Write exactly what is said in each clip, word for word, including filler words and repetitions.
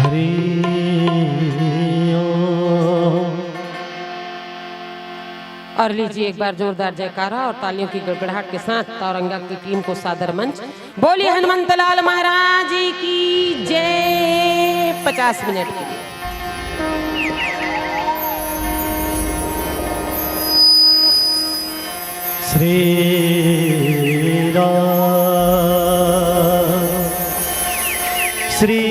हरि ओम। और लीजिए एक बार जोरदार जयकारा और तालियों की गड़गड़ाहट के साथ औरंगा की टीम को सादर मंच। बोलिए हनुमंत लाल महाराज की जय। पचास मिनट के लिए। श्री राम, श्री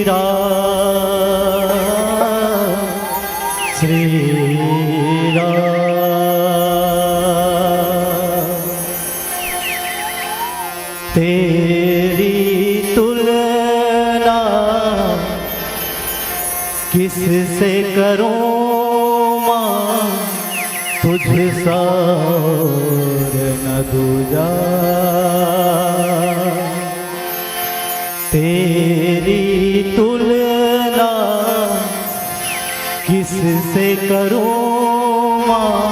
राम, श्री राम। तेरी तुलना किससे करूं माँ, तुझ सा और न दूजा। तेरी तुलना किससे करूं माँ,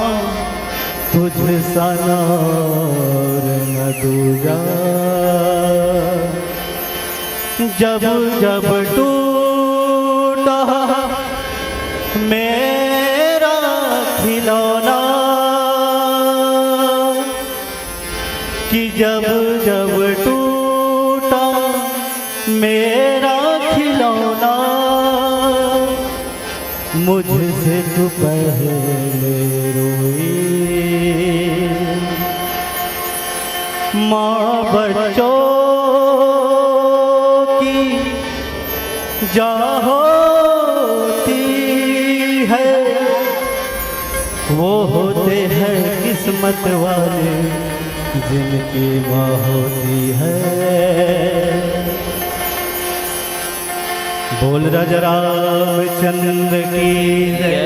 तुझ सा न और न दूजा। जब जब टूटा मेरा खिलौना, कि जब जब टूटा मेरा खिलौना, मुझसे तू पहले रोई। माँ बच्चों की जा होती है, वो होते हैं किस्मत वाले, जिनकी माँ होती है। बोल राजा रामचंद्र की जय।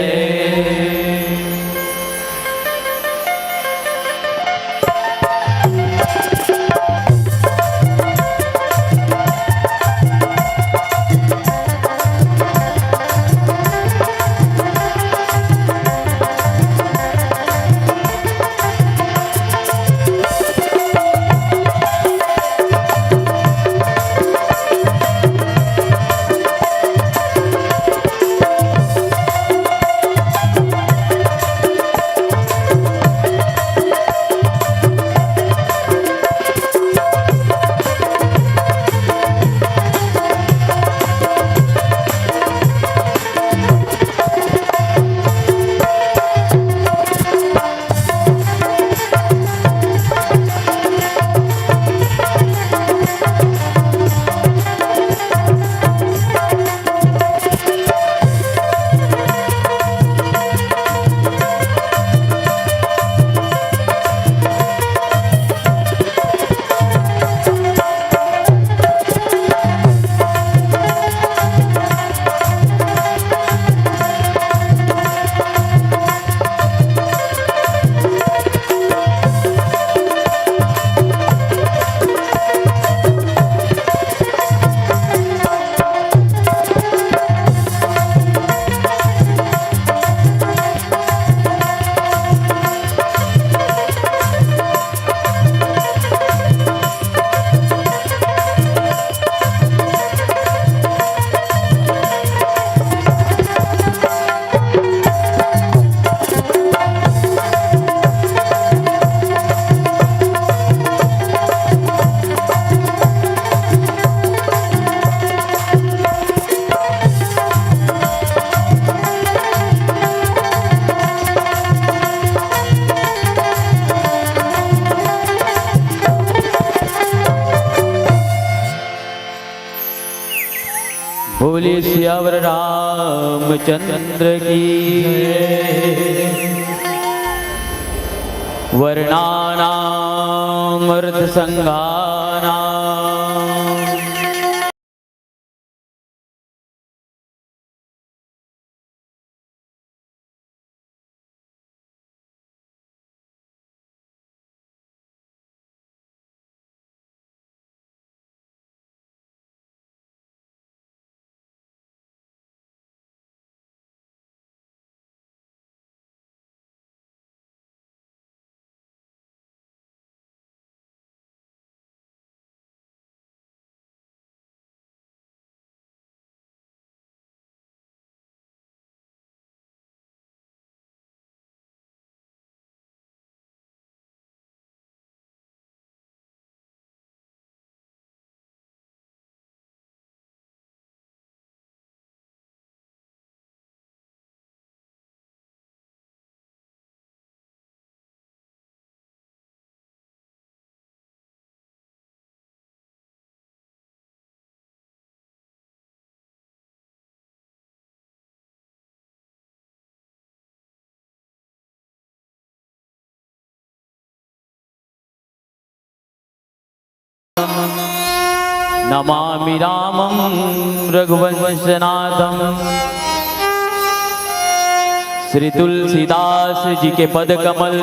बोलिए सियावर रामचंद्र की। वर्णानामर्थसंघानाम। नमामि रामं रघुवंशनाथं। श्री तुलसीदास जी के पद कमल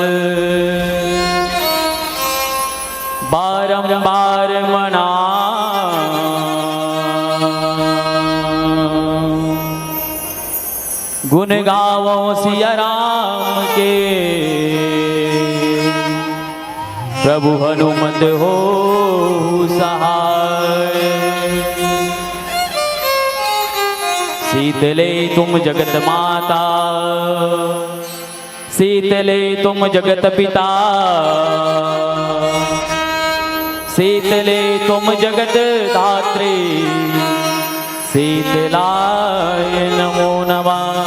बारंबार मनाम। गुण गावो सिया राम के, प्रभु हनुमत हो सहाय। शीतले तुम जगत माता, शीतले तुम जगत पिता, शीतले तुम जगत धात्री। शीतलाय नमो नमः,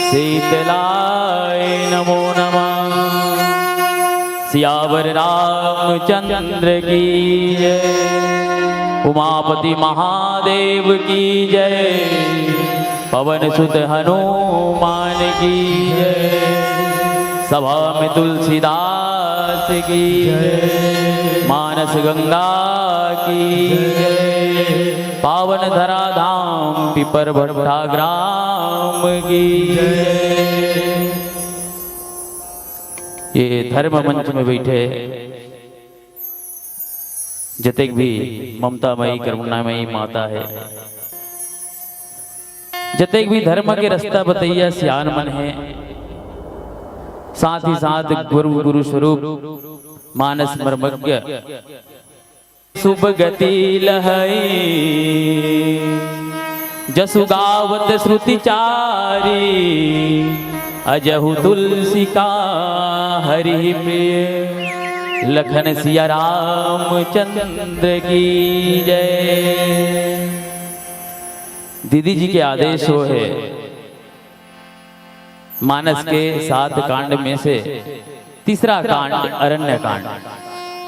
शीतलाय नमो नमः। सियावर रामचंद्र की जय, उमापति महादेव की जय, पवन सुत हनुमान की जय, सभा में तुलसीदास की जय, मानस गंगा की जय, पावन धरा धाम पिपर भट्टा ग्राम की जय। ये धर्म मंच में बैठे जतेक भी ममतामयी, करुणामयी माता हे, जतेक भी धर्म के रस्ता बतैया सियान मन हे, साथ ही साथ गुरु, गुरु स्वरूप मानस मर्मज्ञ शुभ गति लहई, जसु गावत श्रुति चारी, अजहु तुलसी का हरि प्रिय। लखन सिया रामचंद्र की जय। दीदी जी के आदेश हो हे, मानस के सात कांड में से तीसरा कांड अरण्य कांड,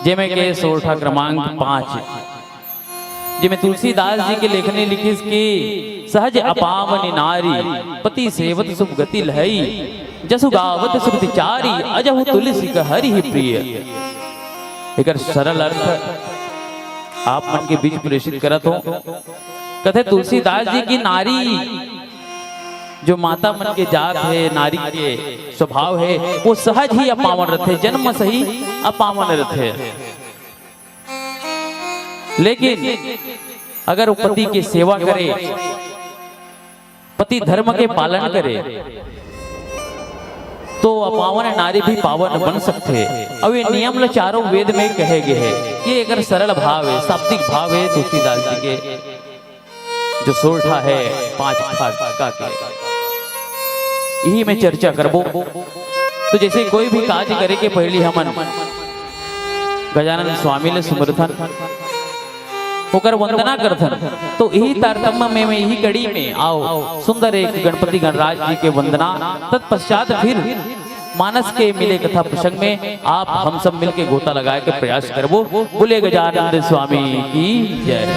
जेमे के सोरठा क्रमांक पाँच, जेमे तुलसीदास जी के लेखनी लिखिस कि सहज अपावनि नारी, पति सेवत शुभ गति लहई, जसु गावत श्रुति चारी, अजहु तुलसी का हरि प्रिय। एकर सरल अर्थ आप मन के बीच प्रेषित करत हो। कथे तुलसीदास जी की नारी जो माता मन के जात हे, नारी के स्वभाव हे, वो सहज ही अपावन रथे, जन्म से ही अपावन रथे। लेकिन अगर वो पति के सेवा करे, पति धर्म के पालन करे, तो अपावन नारी भी पावन बन सकथे। अउ ये नियम ल चारों वेद में कहे गे हे। ये एकर सरल भाव हे, शाब्दिक भाव हे तुलसीदास जी के। जो सोरठा हे पांच खंड का के, इही में चर्चा करबो। तो जैसे कोई भी कार्य करे के पहिली हमन गजानन स्वामी ले सुमरथन, ओकर वंदना करथन, तो इही तारतम्य में, में इही कड़ी में आओ सुंदर एक गणपति गणराज जी के वंदना। तत्पश्चात फिर मानस के मिले कथा प्रसंग में आप हम सब मिलके गोता लगाए के प्रयास करबो। बोले गजानंद स्वामी की जय,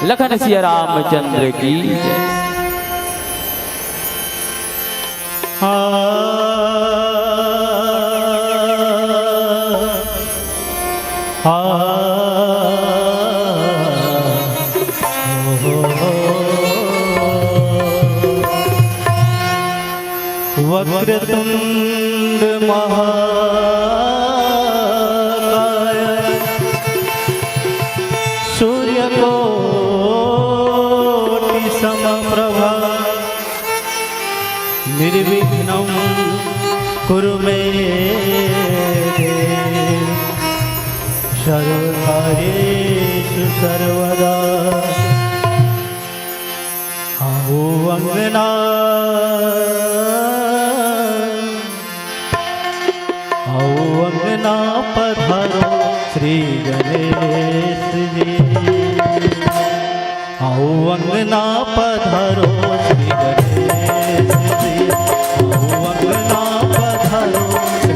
लखन सिया रामचंद्र की जय। आ, आ, वक्रतुंड महाकाय सूर्यकोटि समप्रभा निर्विघ्नं कुरु मे देव सर्वकार्येषु सर्वदा। आओ अंगना, आओ अंगना पधारो श्री गणेश जी। आओ अंगना पधारो श्री गणेश जी। आओ अंगना पधारो श्री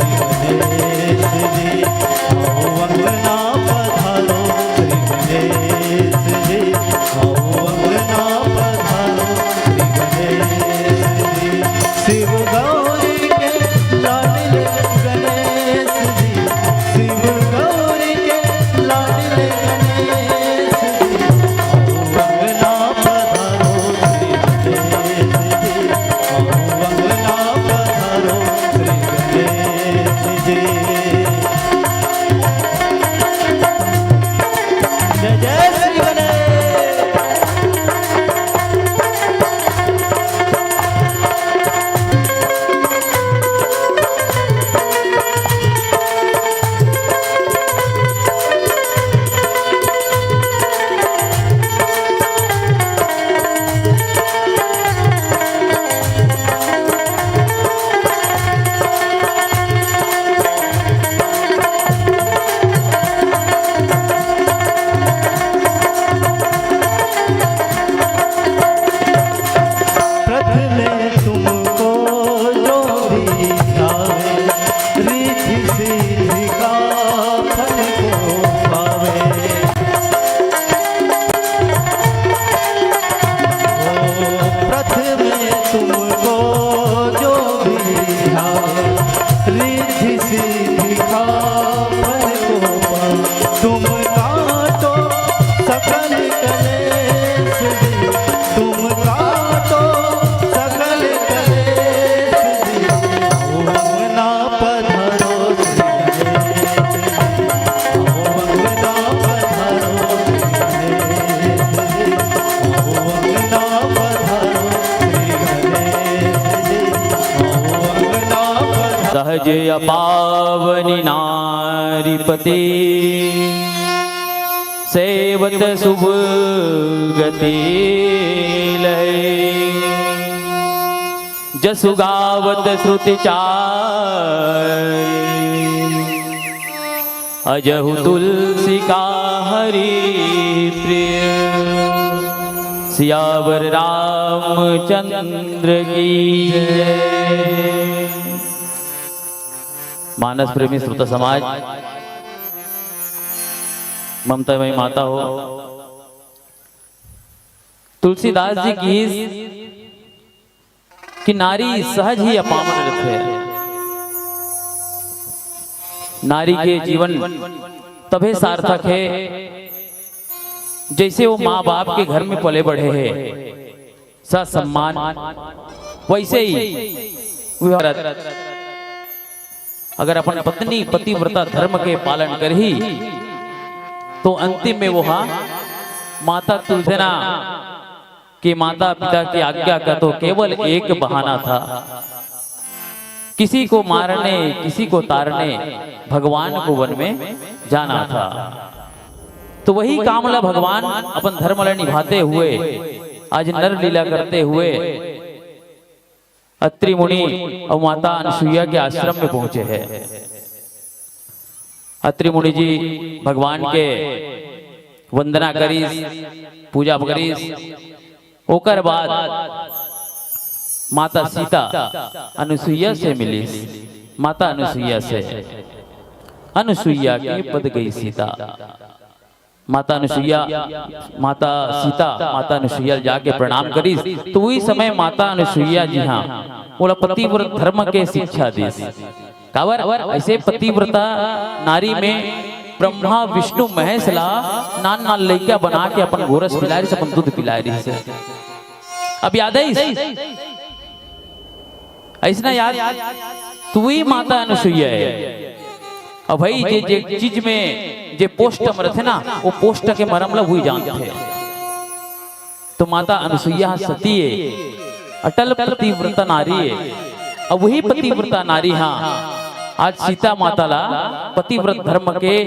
गणेश जी। आओ अंगना पधारो श्री गणेश जी। आओ अंगना पधारो श्री गणेश जी। शिव गौरी के लाडले गणेश जी। शिव गौरी के लाडले गणेश जी। अपावनि नारीपति सेवत शुभ गति लहे। जसु गावत श्रुति चारि अजहु तुलसी का हरि प्रिय। सियावर रामचंद्र की जय। मानस प्रेमी श्रोता समाज, ममता मई माता हो, तुलसीदास जी की कि नारी सहज ही अपावन रथे। नारी के जीवन तभे सार्थक हे, जइसे वो माँ बाप के घर में पले बढ़े हे, ससम्मान, वइसे ही व्यवहार। अगर अपन पत्नी पतिव्रता धर्म के पालन करही, तो अंतिम में वो हा माता तुलसेना कि माता पिता की आज्ञा का तो केवल एक बहाना था, किसी को मारने, किसी को तारने भगवान को वन में जाना था। तो वही काम ला भगवान अपन धर्म ला निभाते हुए, आज नर लीला करते हुए अत्रि मुनि और माता अनुसुईया के आश्रम में पहुंचे हैं। अत्रि मुनि जी भगवान के वंदना करिस, पूजा करिस। ओकर बाद माता सीता अनुसुईया से मिलिस। माता अनुसुईया से, अनुसुईया के पद गई सीता। माता अनुसुईया, माता सीता माता अनुसुईया ल जाके प्रणाम करिस, तो उही समय माता अनुसुईया जी हा ओला पतिव्रत धर्म के शिक्षा दिस। काबर? अइसे पतिव्रता नारी में ब्रह्मा विष्णु महेश ला नान नान लइका बना के अपन गोरस पिलाए रिहिस, अपन दूध पिलाए रिहिस। अब याद आइस? अइसना याद, तो उही माता अनुसुईया हे। अब भाई, जे, जे चीज में, जे पोस्ट में रथे ना, वो पोस्ट के मरम ला उही जानथे। तो माता अनुसुईया सती हे, अटल पतिव्रता नारी हे। अब उही पतिव्रता नारी हा आज सीता माता ला पतिव्रत धर्म के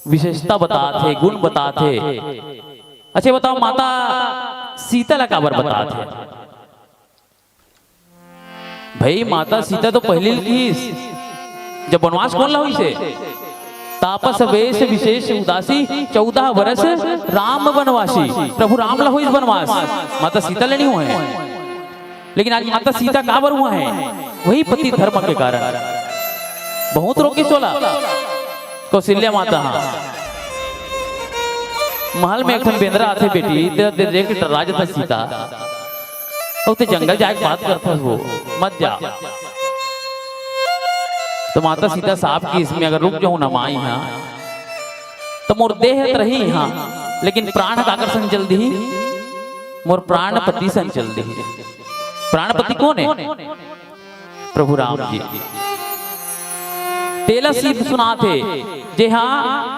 विशेषता बतात हे, गुण बतात हे। अच्छा बताओ, माता सीता ला काबर बतात हे? भाई, माता सीता तो पहिली ल किहिस, जब बनवास कोन ला होइस हे? तापस वेश विशेष उदासी, चौदह बरस राम बनवासी। प्रभु राम ला होइस बनवास, माता सीता ला नइ होय। लेकिन आज माता सीता काबर हुआ हे? वही पति धर्म के कारण। बहुत रोकिस ओला कौशल्या माता हा। महल में एक ठन बेंदरा आथे बेटी, ते, ते देख के डरा जथे सीता। अउ ते जंगल जाए के बात करथस वो, मत जा। तो माता सीता साफ किहिस, मैं अगर रुक जाहूं ना माई हा, तो मोर देह त रही हा, लेकिन प्राण काकर संग चल दिही? मोर प्राणपति संग चल दिही। प्राणपति कोन हे? प्रभु राम जी। तेला सीता सुनाथे, जे हा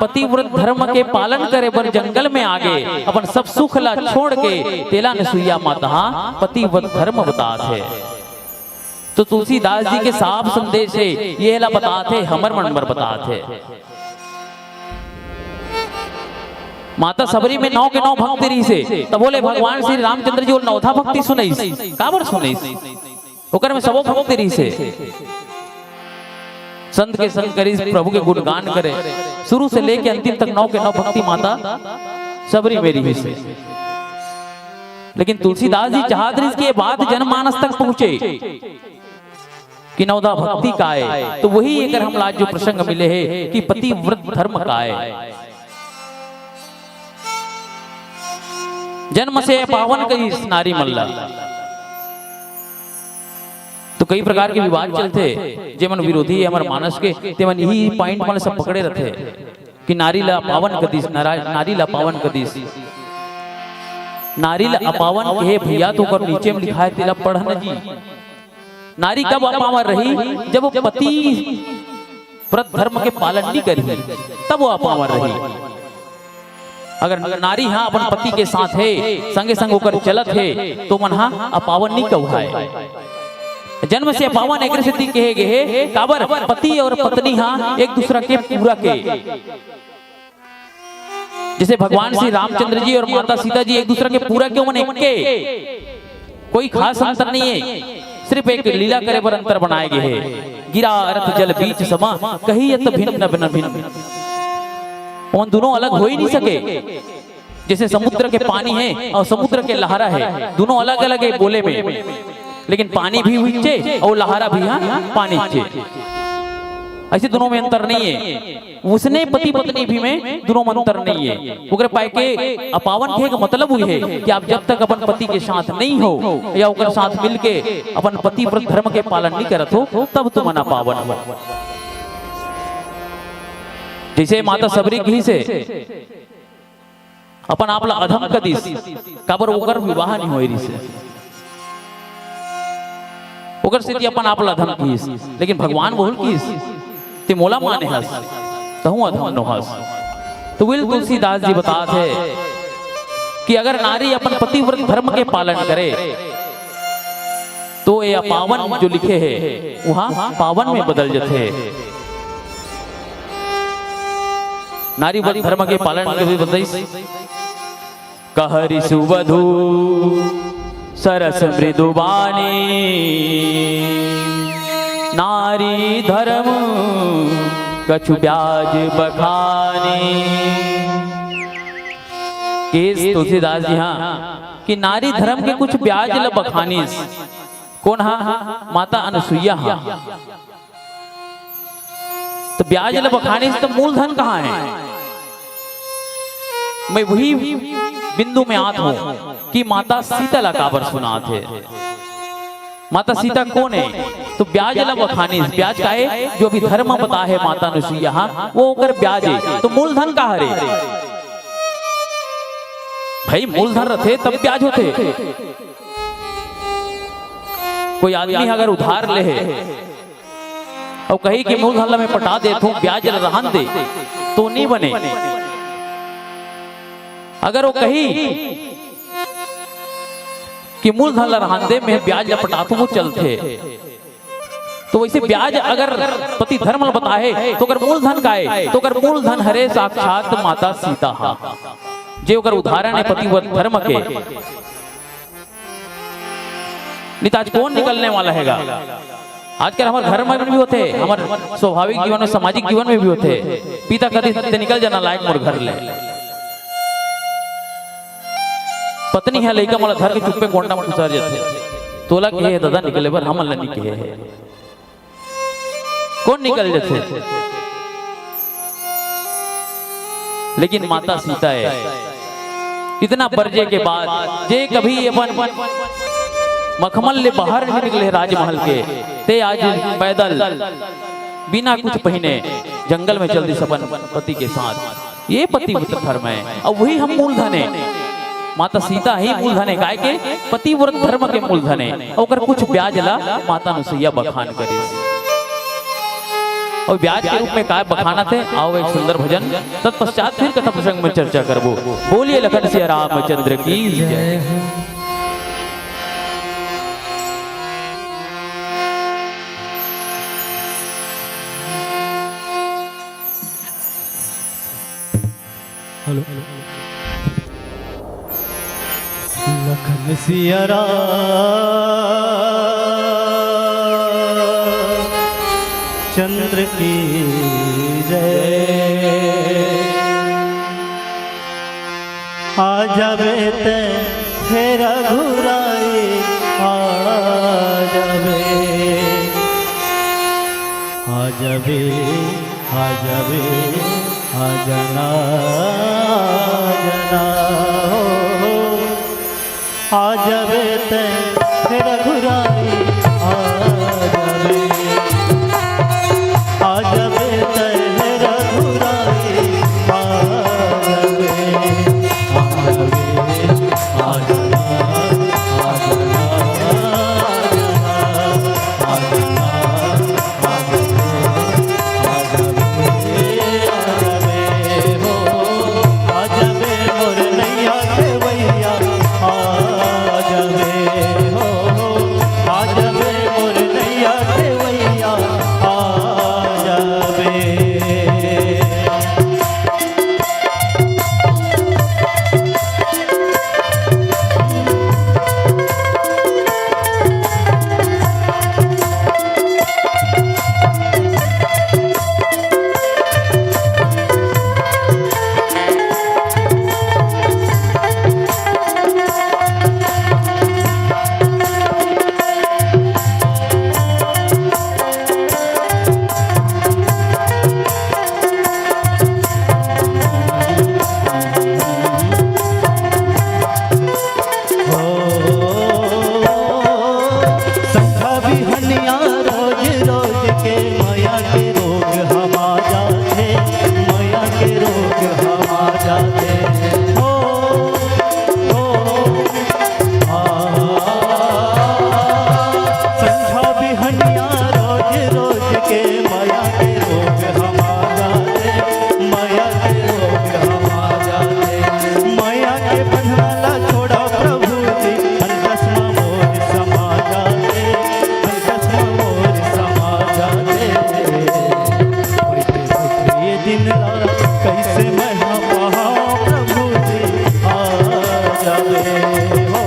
पतिव्रत धर्म के पालन करे बर जंगल में आगे, अपन सब सुख ला छोड़ के तेला अनुसुईया माता हा पतिव्रत धर्म बतात हे। तो तुलसीदास जी के साफ संदेश हे, ये ला बतात हे, हमर मन बर बतात हे। माता सबरी में नौ के नौ भक्ति रिहिस हे, तभो ले भगवान श्री रामचंद्र जी ओला नवधा भक्ति सुनइस। काबर सुनइस? ओकर में सबो भक्ति रिहिस हे। संत के संग करिस, प्रभु के गुणगान करे, शुरू से लेके अंतिम तक नौ के नौ भक्ति माता सबरी में रिहिस हे। लेकिन तुलसीदास जी चाहत रिहिस कि ये बात जनमानस तक पहुंचे कि नवधा भक्ति काय, तो वही एकर हमला आज जो प्रसंग मिले हे कि पतिव्रत धर्म काय। जन्म से पावन कहिस नारी मन ला। तो कई प्रकार के विवाद चलथे, जेमन विरोधी हे हमर मानस के, तेमन इही point मन सब पकड़े रथे कि नारी ला अपावन कदिस, नारा-, नारी ला अपावन कदिस। नारी ला अपावन कहे भैया, तो ओकर नीचे में लिखा हे, तेला पढ़ न जी। नारी कब अपावन रही? जब वो पति व्रत धर्म के पालन नइ करही, तब वो अपावन रही। अगर नारी हा अपन पति के साथ हे, संगे संग ओकर चलत हे, तो मन हा अपावन नइ कहवाय। जन्म से अपावन एकरे सेती कहे गे हे, काबर पति और पत्नी हा एक दूसरा के पूरक हे। जैसे भगवान श्री रामचंद्र जी और माता सीता जी एक दूसरा के पूरक हे, ओमन एके, कोई खास अंतर नहीं है, सिर्फ एक लीला करे बर अंतर बनाए गे हे। गिरा अरथ जल बीच समा, कही अत भिन्न भिन्न भिन्न। ओमन दोनों अलग हो ही नहीं सके। जैसे समुद्र के पानी है और समुद्र के लहरा है, दोनों अलग-अलग है बोले में, लेकिन पानी भी उहिचे और लहरा भी, हाँ, पानी चे। ऐसे दोनों में अंतर नहीं है। उसने पति पत्नी भी में दोनों में अंतर नहीं है। ओकरे पाए के अपावन कहे के मतलब उही है कि आप जब तक अपन पति के साथ नहीं हो या ओकर साथ मिलके अपन पतिव्रत धर्म के पालन नहीं करत हो, तब तुमन अपावन हो। जैसे माता सबरी कहिसे, अपन आप ला अधम कदिस, काबर ओकर विवाह नहीं होए रिसे, ओकर सेती अपन आप ला अधम किस। लेकिन भगवान बोल किस, "ते मोला माने हस, तहूं अधम नो हस।" तो विल तुलसीदास जी बतात हे कि अगर नारी अपन पतिव्रत धर्म के पालन करे, तो ये अपावन जो लिखे हे, वहां पावन में बदल जथे। नारी वन धर्म के पालन के भी बताइस। कहरि सुवधु सरस मृदु बानी, नारी धर्म कछु ब्याज बखानी। केस तुलसीदास जी हाँ कि नारी धर्म के कुछ ब्याज ल बखानिस। कोन हा? माता अनुसुईया हा। तो ब्याज ल बखानिस तो मूलधन कहाँ है? मैं वही बिंदु में आत हूँ कि माता सीता ला काबर सुनात हे। माता सीता कोन है? तो ब्याज ल बखानिस, ब्याज का है? जो भी धर्म बता है माता अनुसुईया हा, वो ओकर ब्याज है। तो मूलधन का हरे? भाई, मूलधन रथे तब ब्याज होथे। कोई आदमी अगर उधार ले हे, अउ कही कि मूलधन ल मैं पटा देथूं, ब्याज ल रहन दे, तो नी बने। अगर वो कही कि मूलधन ल रहन दे, मैं ब्याज ल पटाथूं, वो चलथे। तो वैसे ब्याज अगर पति धर्म ल बताए, तो ओकर मूलधन का हे? तो ओकर मूलधन हरे साक्षात माता सीता हा, जे ओकर उदाहरण हे पतिव्रत धर्म के। नहीं तो आज कौन निकलने वाला हैगा? आजकल हमर घर में भी होथे, हमर स्वाभाविक जीवन में, सामाजिक जीवन में भी होथे। पिता कहिथे, "ते निकल जा ना लायक मोर घर ले।" पत्नी ह लइका मन ल धर के चुप्पे कोंटा म खुसर जथे। तोला कहे हे ददा निकले बर, हमन ल नी कहे हे। कोन निकल जथे? लेकिन माता सीता हे, इतना बरजे के बाद, जे कभी अपन मखमल ले बाहर नहीं निकले राजमहल के, ते आज पैदल बिना कुछ पहिने जंगल में चल दिस अपन पति के साथ। ये पतिव्रत धर्म हे, अउ वही हम मूलधन हे। माता सीता ही मूलधन हे, काय के पतिव्रत धर्म के मूलधन हे, ओकर कुछ ब्याज ला माता अनुसुईया बखान करिस। अउ ब्याज के रूप में काय बखानत हे, आओ एक सुंदर भजन, तत्पश्चात फिर कथा प्रसंग में चर्चा करबो। बोलिए लखन सिया रामचंद्र की जय। हेलो। लखन सिया राम चंद्र की जय। आ जाबे ते हे रघुराई, आ जाबे, आ जाबे, आ जाबे, आ जाना, आ जाना, हो, हो। आ जाबे ते हे रघुराई, आ जाबे, आ जाबे ते हे रघुराई, आ जाबे, आ जाबे, आ जाना, आ जाना, आ जाना, आ जाना। दिन ला कइसे मैं हा पाहूं प्रभु जी, आ जावे हो,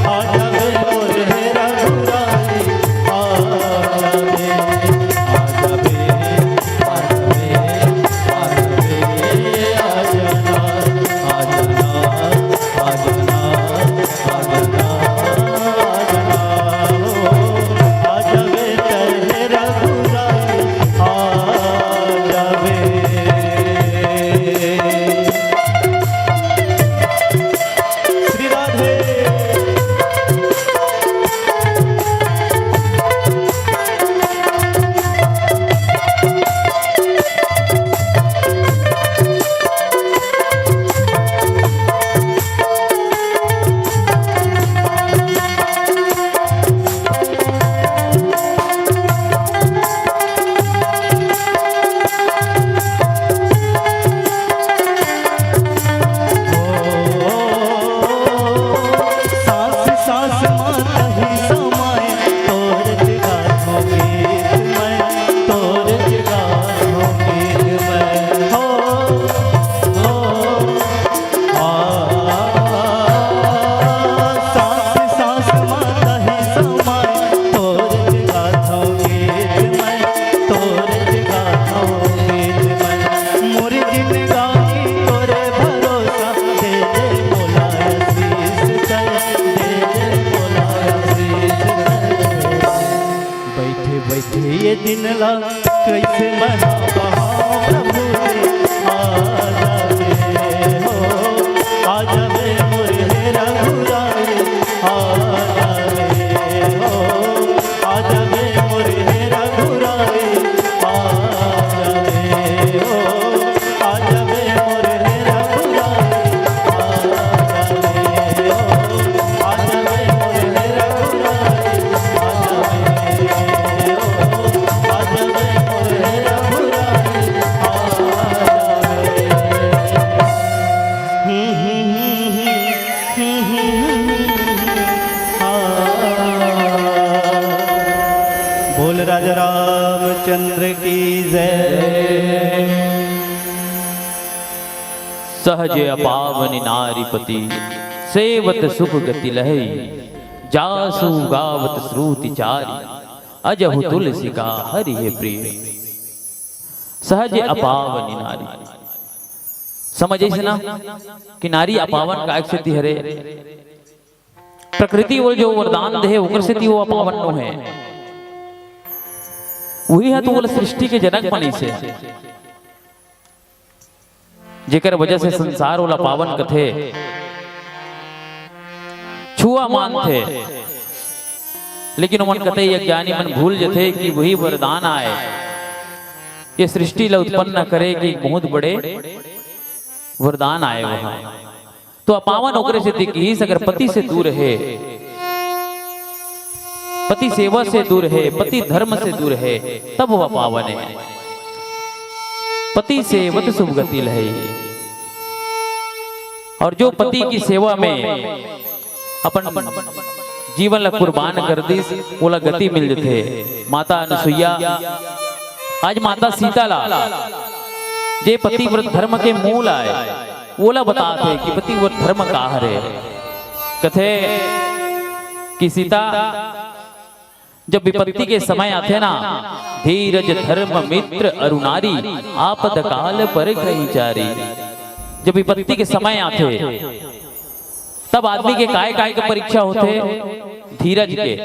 आ जावे मोर हे रघुराई, आ जावे, आ जावे, आ जावे, आ जावे, आ जावे, आ जाना, आ जाना। बैठे बैठे ये दिन ला कइसे मना पाहूं प्रभु जी, आ जावे हो, आ जावे मोर हे रघुराई, आ जावे हो, आ जावे मोर हे रघुराई, आ जावे हो, आ जावे मोर हे रघुराई, आ जावे हो, आ जावे मोर हे रघुराई। बोल राजा रामचंद्र की जय। सहज अपावन नारीपति सेवत सुख गति लहई, जासु गावत श्रुति चारी, अजहु तुलसी का हरि हे प्रिय। सहज अपावन नारी, समझ आइस ना कि नारी अपावन काय सेती हरे। प्रकृति ओला जो वरदान देहे ओकर सेती वो अपावन नो हे। उही ह तो ओला सृष्टि के जनक बनइसे। जेकर वजह से संसार ओला पावन कथे, छुआ मानथे, लेकिन ओमन कथे, अज्ञानी मन भूल जथे कि वही वरदान आय, ये सृष्टि ला उत्पन्न करे के बहुत बड़े वरदान आय वह। तो अपावन ओकरे सेती किहिस, अगर पति से दूर हे, पति सेवा से दूर हे, पति धर्म से दूर हे, तब वह पावन हे। पति सेवत सुभ गति लहे। और जो पति की सेवा में अपन जीवन ला कुर्बान कर दिस, ओला गति मिल जथे। माता अनुसुईया, आज माता सीता ला, जे पतिव्रत धर्म के मूल आय, ओला बतात हे कि पतिव्रत धर्म का हरे। कथे कि सीता, जब विपत्ति के समय आथे ना, धीरज धर्म मित्र अरु नारी, आपद काल परखही चारी। जब विपत्ति के समय आथे, तब आदमी के काय काय के परीक्षा होथे? धीरज के,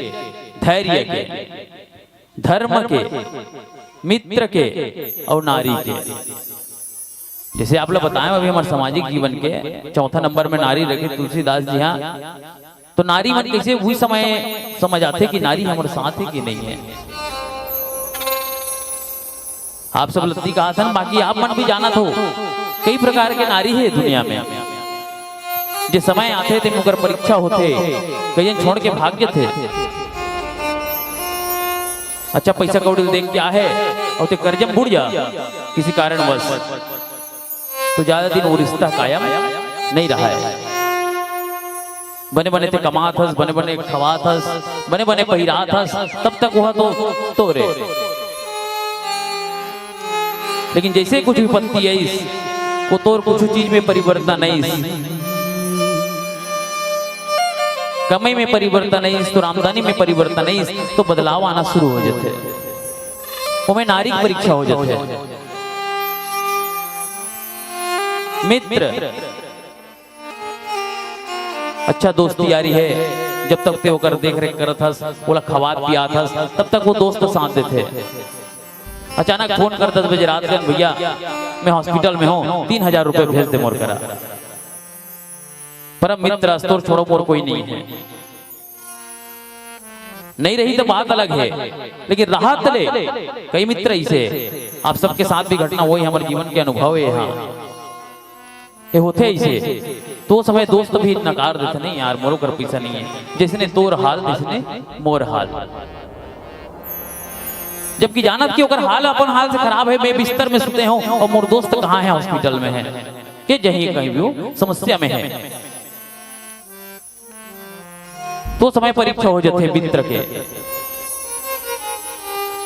धैर्य के, धर्म के, मित्र के अउ नारी के। जैसे आप ला बताएंव अभी हमर सामाजिक जीवन के चौथा नंबर में नारी रखे तुलसीदास जी हा, तो नारी मन कइसे उही समय समझ आथे कि नारी हमर साथ हे कि नहीं हे। आप सब लत्ती कहाथन, बाकी आप मन भी जानत हो, कई प्रकार के नारी हे दुनिया में। जे समय आथे ते ओकर परीक्षा होथे, कई झन छोड़ के भाग जथे। अच्छा पैसा कौड़ी देख के आहे अउ ते कर्जा में बुड़ जा किसी कारणवश, तो ज्यादा दिन वो रिश्ता कायम नहीं रहा हे। बने बने ते कमात हस, बने बने खवात हस, बने बने पहिरात हस, तब तक वह तो तोरे। लेकिन जइसे कुछ विपत्ति आइस, वो तोर कुछ चीज में परिवर्तन आइस, कमई में परिवर्तन आइस, तोर आमदनी में परिवर्तन आइस, तो बदलाव आना शुरू हो जाथे। ओमे नारी के परीक्षा हो जाथे। मित्र, अच्छा दोस्ती यारी हे, जब तक ते ओकर देख रेख करत हस, ओला खवात पियात हस, तब तक वो दोस्त साथ देथे। अचानक फोन कर दस बजे रात के, "भैया, मैं हॉस्पिटल में हूँ, तीन हजार रुपये भेज दे मोर करा।" परम मित्र अस तोर छोड़ो मोर कोई नहीं है। नहीं रही तो बात अलग है, लेकिन राहत ले। कई मित्र ऐसे, आप सबके साथ भी घटना हुई, हमारे जीवन के अनुभव है। हाँ, ये होथे ऐसे। तो समय दोस्त भी नकार देथे, "नहीं यार, मोरो कर पैसा नहीं है।" जैसने तोर हाल, तैसने मोर हाल। जबकि जानत कि ओकर हाल अपन हाल से खराब है, मैं बिस्तर में सुते हूँ और मोर दोस्त कहाँ है, हॉस्पिटल में है, के जहीं कहीं भी हो, समस्या में है। तो समय परीक्षा हो जाथे मित्र के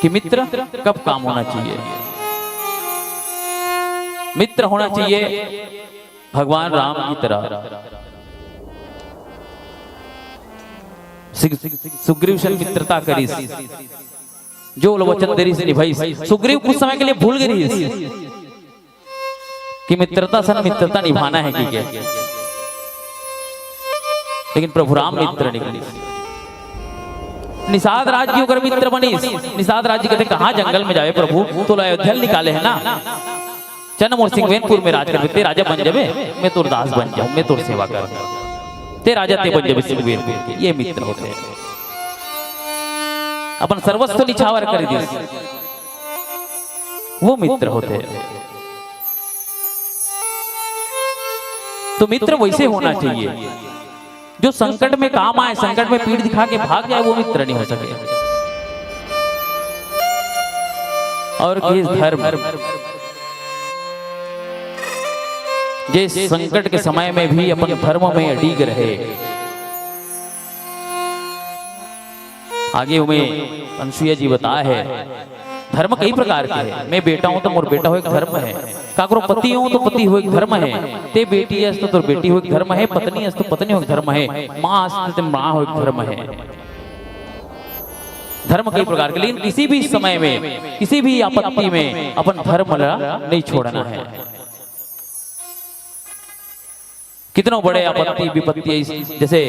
कि मित्र कब काम होना चाहिए। मित्र होना चाहिए भगवान राम की तरह। सु-, सुग्रीव से मित्रता करिस, जो वचन दे रिहिस निभाइस। सुग्रीव कुछ समय के लिए भूल गे रिहिस कि मित्रता सन मित्रता निभाना है कि क्या। लेकिन प्रभु राम मित्र निकलिस। निषाद राज जी ओकर मित्र बनिस। निषाद राज जी कहते, "कहाँ जंगल में जावे प्रभु, तोला अयोध्या ले निकाले है ना, चल मोर सिंगवेनपुर में राज करबे, ते राजा बन जाबे, मैं तोर दास बन जाऊं, मैं तोर सेवा कर, ते राजा ते बन जाबे सिंगवेनपुर के।" ये मित्र होथे। अपन सर्वस्व निछावर कर दिस, वो मित्र होथे। तो मित्र वैसे होना चाहिए, जो संकट में काम आए, संकट में पीठ दिखा के भाग जाए, वो मित्र नहीं हो सके। और ये धर्म, जे संकट के समय में भी अपन धर्म में अडिग रहे। आगे उमे अनसुईया जी बताए हे, धर्म कई प्रकार के हे। मैं बेटा हूं तो मोर बेटा हो एक धर्म हे, काकरो पति हूं तो पति हो एक धर्म हे, ते बेटी अस तो तोर बेटी हो एक धर्म हे, पत्नी अस तो पत्नी हो एक धर्म हे, मां अस तो ते मां हो एक धर्म हे। धर्म कई प्रकार के, लेकिन किसी भी समय में, किसी भी आपत्ति में अपन धर्म ला नहीं छोड़ना हे। कितनो बड़े आपत्ति विपत्ति आइस, जैसे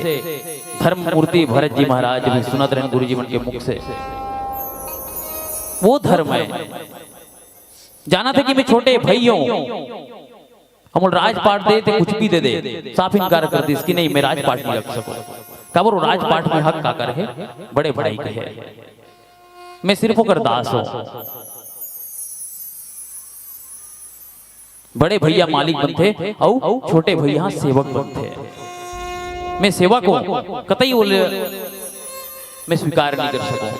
धर्म मूर्ति भरत जी महाराज भी सुनत रहेन गुरु जी मन के मुख से, वो धर्म हे। जानथे कि मैं छोटे भई हूं, हमन राजपाट दे ते कुछ भी दे दे, साफ इनकार कर दिस कि नहीं, मैं राजपाट नहीं रख सकूं। काबर वो राजपाट में हक काकर हे? बड़े भाई के हे। मैं सिर्फ ओकर दास हूं। बड़े भैया मालिक बनथे अउ छोटे भैया सेवक बनथे। मैं सेवक हूं, कतई ओला मैं स्वीकार नहीं कर सकूं।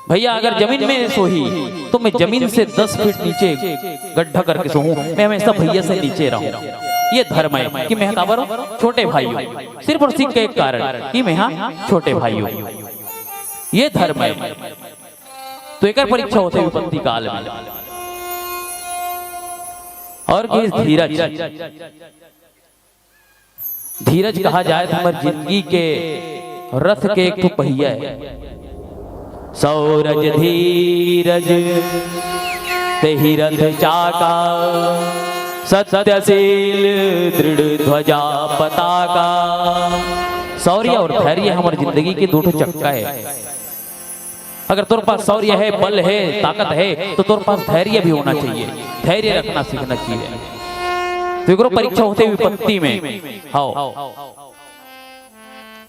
भैया अगर जमीन में सोही तो मैं जमीन से दस फीट नीचे गड्ढा करके सोहूं, मैं हमेशा भैया से नीचे रहूं। ये धर्म हे कि मैं काबर हूं? छोटे भाई हूं। सिर्फ और सिर्फ एक कारण कि मैं हां छोटे भाई हूं। ये धर्म हे। तो एकर परीक्षा होथे विपत्ति काल में। और कि धीरज, धीरज कहा जाए तो हमर जिंदगी के रथ के एक ठो पहिया हे। सौरज धीरज तेहि रथ चाका, सत्यशील दृढ़ ध्वजा पताका। शौर्य और धैर्य हमर जिंदगी के दू ठो चक्का हे। अगर तोर पास शौर्य हे, बल हे, ताकत हे, तो तोर पास धैर्य भी होना चाहिए। धैर्य रखना सीखना चाहिए। तो एकरो परीक्षा होथे विपत्ति में। हाव।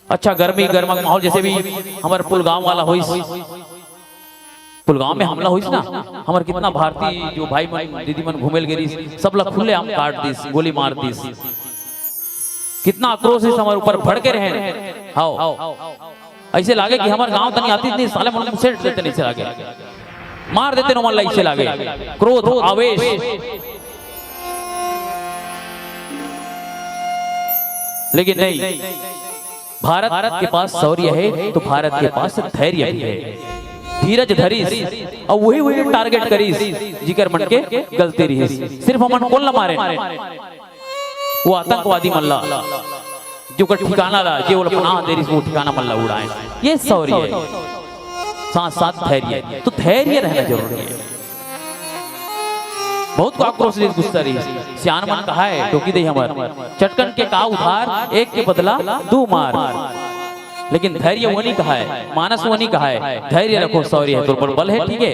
अच्छा, गर्मी, गर्मा के माहौल, जैसे भी हमर पुलगांव वाला होइस, पुलगांव में हमला होइस ना, हमर कितना भारतीय जो भाई मन, दीदी मन घूमे ल गे रिहिस, सब ला खुलेआम काट दिस, गोली मार दिस। कितना आक्रोश हे हमर ऊपर भड़के रहे। हाव। ऐसे लागे कि हमर गांव तनी आतिस नहीं, साले मन मुसेट देते नहीं, ऐसे लागे। मार देते न मन ला, ऐसे लागे। क्रोध, आवेश। लेकिन नहीं, भारत के पास शौर्य हे तो भारत के पास धैर्य भी हे। धीरज धरिस, अउ वही, वही टारगेट करिस, जिकर मन के गलती रिहिस। सिर्फ हमन कोन ला मारेन? वो आतंकवादी मन ला, जो ओकर ठिकाना ला, जे ओला पनाह दे रिहिस, वो ठिकाना मन ला उड़ाएन। ये शौर्य है, साथ-साथ धैर्य। तो धैर्य रहना जरूरी है। बहुत को आक्रोश रिहिस, गुस्सा रिहिस। सियान मन कहाय, टोकी दे हमर, "चटकन के का उधार, एक के बदला दू मार।" लेकिन धैर्य वो नहीं कहाय, मानस वो नहीं कहाय, "धैर्य रखो, शौर्य है, तोर बल है, ठीक है,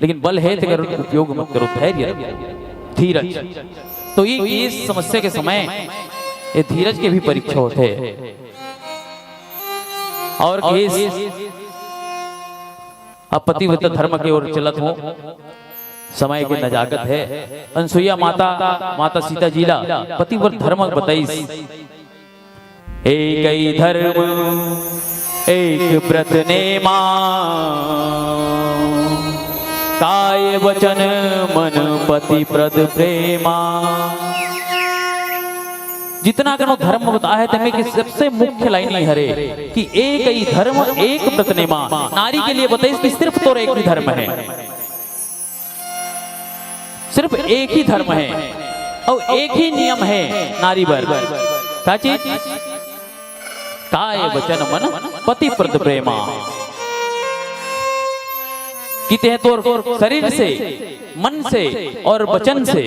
लेकिन बल है तेकर उपयोग मत करो, धैर्य रखो, धीरज।" तो ये, ये समस्या के समय ये धीरज के भी परीक्षा होथे। और केस अब पतिव्रत धर्म के ओर चलत हो, समय के नजाकत है। अनसुईया माता, माता सीता जी ला पतिव्रत धर्म बताइस। "एकई धर्म एक व्रत नेमा, काय वचन मन पति प्रद प्रेमा।" जितना कनो धर्म बताए हे, तेमे के सबसे मुख्य लाइन ये हरे कि "एकई धर्म एक व्रत नेमा।" नारी के लिए बताइस कि सिर्फ तोर एक ही धर्म है, सिर्फ एक ही धर्म है अउ एक ही नियम है नारी बर। का चीज? "काय वचन मन पति प्रद प्रेमा।" कि तें तोर शरीर से, मन से और वचन से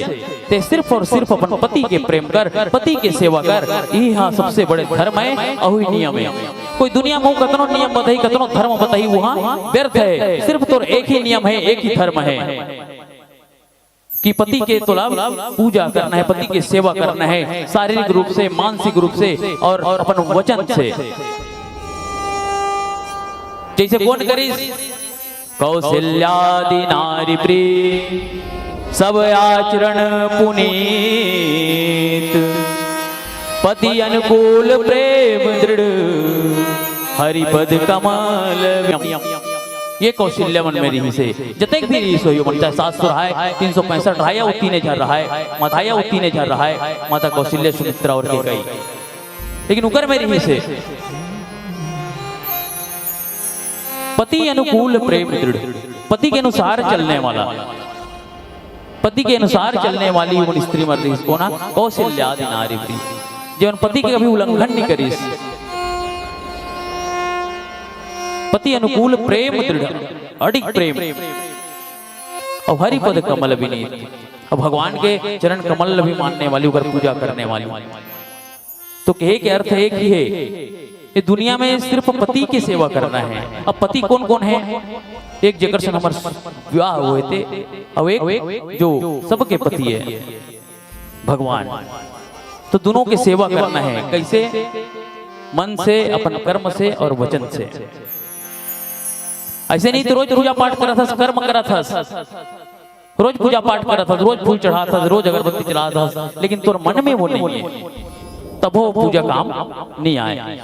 तें सिर्फ और सिर्फ अपन पति के प्रेम कर, पति के सेवा कर। इही हा सबसे बड़े धर्म है, अउ ही नियम है। कोई दुनिया में कतनो नियम बताही, कतनो धर्म बताही, वो हा व्यर्थ है। सिर्फ तोर एक ही नियम है, एक ही धर्म है कि पति के तोला पूजा करना है, पति के सेवा करना है, शारीरिक रूप से, मानसिक रूप से और अपन वचन से। जैसे कोन करिस? "कौशल्यादि नारी प्रिय, सब आचरण पुनीत। पति अनुकूल प्रेम दृढ़, हरिपद कमल।" ये कौशल्या मन में रिहिस हे, जतेक भी रिहिस होही, चाहे सात सौ रहाय, तीन सौ पैंसठ रहाय, या वो तीने झन रहाय, माता या वो तीने झन रहाय, माता कौशल्या, सुमित्रा और कैकेयी। लेकिन उकर में रिहिस हे पति अनुकूल प्रेम दृढ़, पति के अनुसार चलने वाला, पति के अनुसार चलने वाली वो स्त्री मन रिहिस। कोन हा? कौशल्यादि नारी प्रिय, जेमन पति के कभी उल्लंघन नहीं करिस। पति अनुकूल प्रेम दृढ़, अडिग प्रेम, अउ हरिपद कमल विनीत, अउ भगवान के चरण कमल ला भी मानने वाली, ओकर पूजा करने वाली। तो कहे के अर्थ एक ही है, ये दुनिया में सिर्फ पति की सेवा करना है। अब पति कौन कौन है? एक जेकर से हमर विवाह होए थे, अउ एक जो सबके पति है, भगवान। तो दोनों की सेवा करना है। कैसे? मन से, अपन कर्म से और वचन से। ऐसे नहीं तो रोज पूजा पाठ करत हस, कर्म करत हस, रोज पूजा पाठ करत हस, रोज फूल चढ़ात हस, रोज अगरबत्ती चढ़ात हस, लेकिन तोर मन में वो नहीं है, तभो पूजा काम नहीं आए।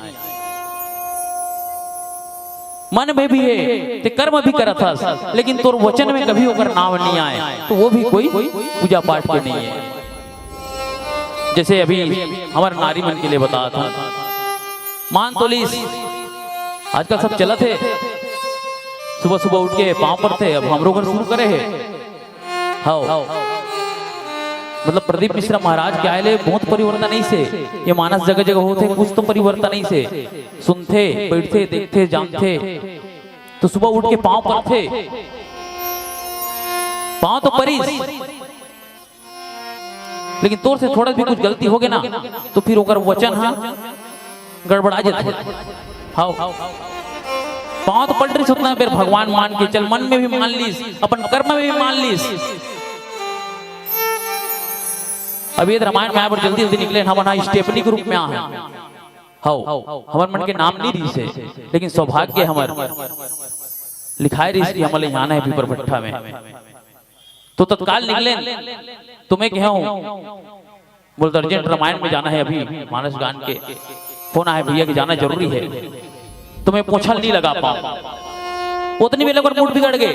मन में भी है, ते कर्म भी करत हस, लेकिन तोर वचन में कभी ओकर नाम नहीं आए, तो वो भी कोई पूजा पाठ के नहीं है। जैसे अभी हमर नारी मन के लिए बतात हंव, मान तो लीस, आजकल सब चलत हे, सुबह सुबह उठ के पांव परथे, अब हमरो घर शुरू करे हे। हव, मतलब प्रदीप मिश्रा महाराज के आए ले बहुत परिवर्तन आइस हे। ये मानस जगह जगह होथे, कुछ तो परिवर्तन आइस हे। सुनथे, बैठथे, देखथे, जानथे, तो सुबह उठ के पांव परथे, पांव तो परिस, लेकिन तोर से थोड़ा भी कुछ गलती होगे ना, तो फिर ओकर वचन हा गड़बड़ा जाथे। हव, पांव तो पड़ रिस ओतना बेर, भगवान मान के चल, मन में भी मान लीस, अपन कर्म में भी मान लीस। अब ये रामायण में आए बर जल्दी जल्दी निकले, हमन हा स्टेपनी के रूप में आ हन। हव, हमर मन के नाम नहीं रिहिस हे, लेकिन सौभाग्य हमर लिखाए रिहिस कि हमन ला यहाँ आना हे पीपर भट्ठा में। तो तत्काल निकलेन, तो मैं कहे हंव, बोल, अर्जेंट रामायण में जाना है अभी, मानस गान के फोन आए भैया कि जाना जरूरी है, तो मैं पोछा ल नहीं लगा पांव। ओतनी बेर ले ओकर मूड बिगड़ गे।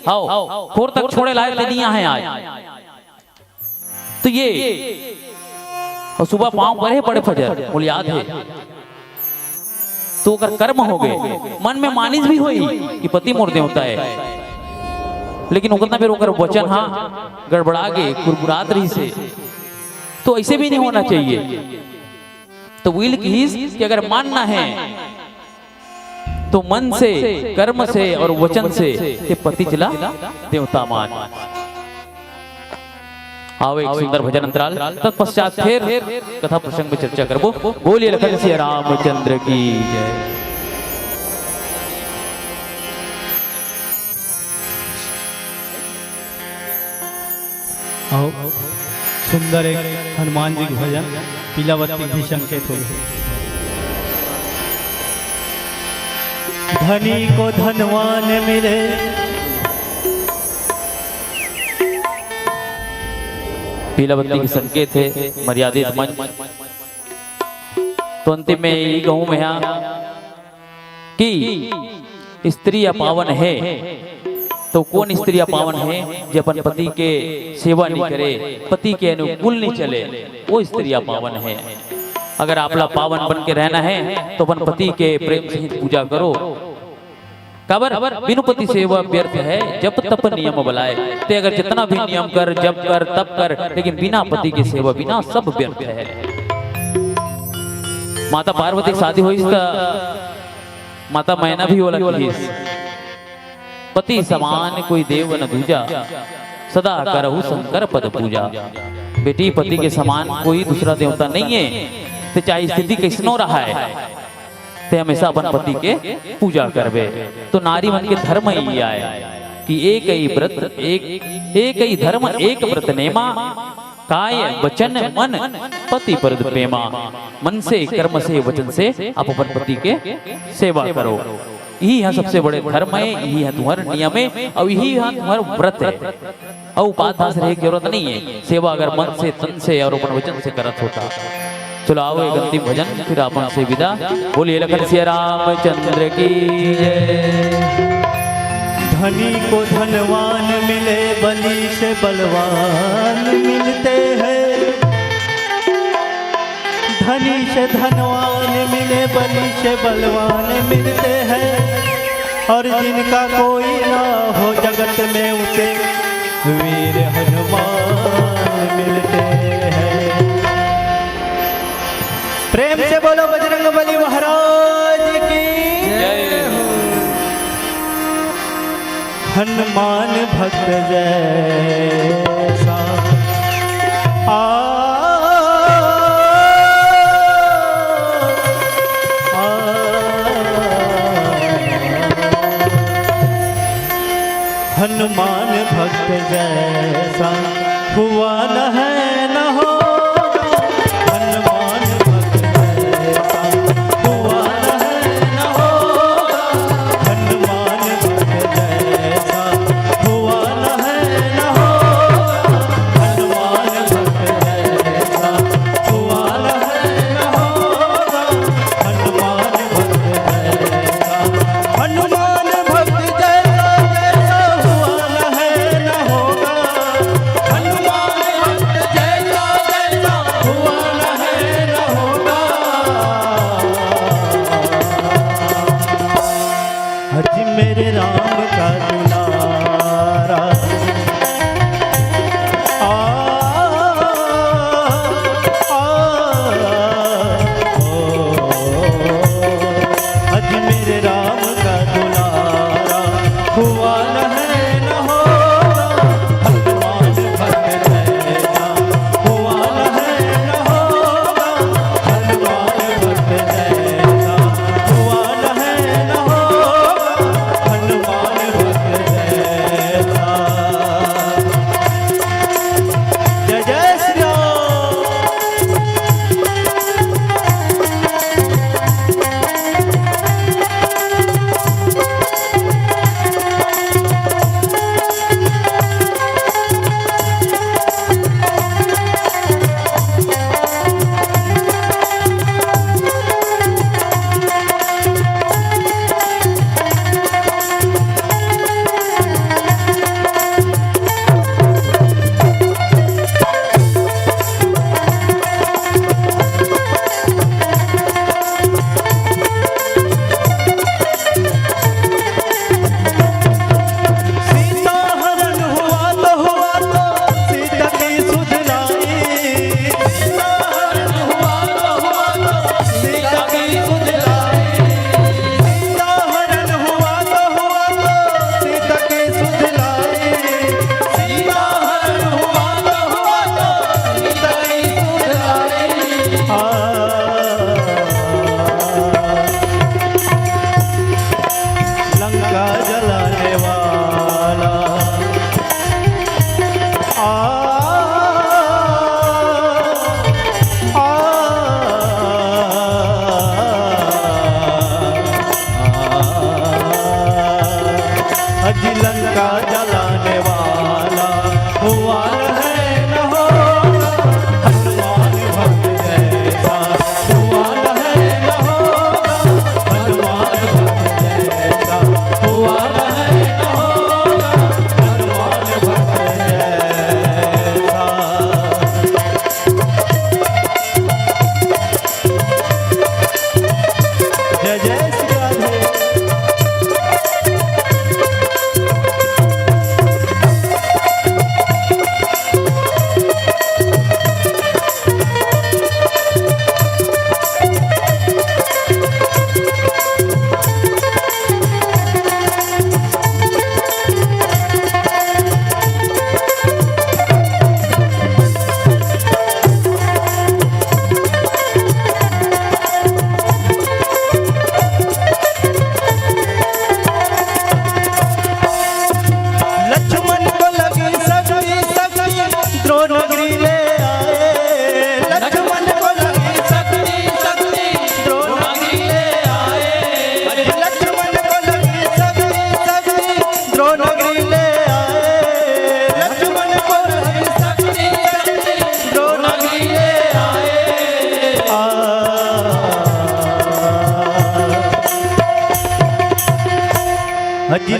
हव, खोर तक छोड़े ल आए ते नहीं आहे आज। तो ये, अउ सुबह पांव परे बड़े फजर, मोला याद हे। तो ओकर कर्म हो गए, मन में मानिस भी होई कि पति मोर देवता है, लेकिन ओतना बेर ओकर वचन हा गड़बड़ा गे, कुरकुरात रहिस हे, तो ऐसे भी नहीं होना चाहिए। तो उही ल किहिस कि अगर मानना है तो मन से, कर्म से और वचन से ते पतिच ला देवता मान। आओ एक सुंदर भजन अंतराल, तत्पश्चात फिर कथा प्रसंग में चर्चा करबो। बोलिए लखन सिया रामचंद्र की जय। आओ, सुंदर एक हनुमान जी के भजन, पीला बत्ती भी संकेत हो गए। धनी को धनवान मिले। पीला बत्ती के संकेत हे, मर्यादित मंच। तो अंतिम में यही कहूं मैं हा कि स्त्री अपावन हे, तो कोन स्त्री अपावन हे, जे अपन पति के सेवा नहीं करे, पति के अनुकूल नहीं चले, वो स्त्री अपावन हे। अगर आपला पावन बन के रहना हे, तो अपन पति के प्रेम सहित पूजा करो। काबर? बिनु पति सेवा व्यर्थ है, जप तप नियम बलाय। ते अगर जितना भी नियम कर, जप कर, तप कर, लेकिन बिना पति के सेवा बिना सब व्यर्थ है। माता पार्वती के शादी होइस त माता मैना भी ओला किहिस, "पति समान कोई देव न दूजा, सदा करहु शंकर पद पूजा।" बेटी, पति के समान कोई दूसरा देवता नहीं है, ते चाहे स्थिति कैसनो रहा है, ते हमेशा अपन पति के पूजा करबे। तो नारी मन के धर्म ही आय कि एक ही व्रत, एक, एक ही धर्म, एक व्रत नेमा, काय वचन मन पति परद पेमा। मन से, कर्म से, वचन से आप अपन पति के सेवा करो। यही यहाँ सबसे बड़े धर्म है, यही यहाँ तुम्हारा नियम है और यही यहाँ तुम्हारा व्रत है। अउ उपास रहे की जरूरत नहीं है। सेवा अगर मन से, तन से और अपन वचन से करत होता। चलो आओ एक अंतिम भजन, फिर आपन से विदा। बोलिए लखन सिया रामचंद्र की जय। धनी को धनवान मिले, बली से बलवान मिलते हैं। धनी से धनवान मिले, बली से बलवान मिलते हैं। और जिनका कोई ना हो जगत में, उसे वीर हनुमान मिलते हैं। प्रेम से बोलो बजरंग बली महाराज की जय। हनुमान भक्त जैसा। आ, आ, हनुमान भक्त जैसा हुआ न है, न होगा। हनुमान भक्त जैसा हुआ न है, न होगा। हनुमान भक्त जैसा हुआ न है, न होगा। हनुमान भक्त जैसा हुआ न है, न होगा। हनुमान भक्त जैसा, हनुमान भक्त जैसा, जैसा हुआ न है, न होगा। हनुमान भक्त जैसा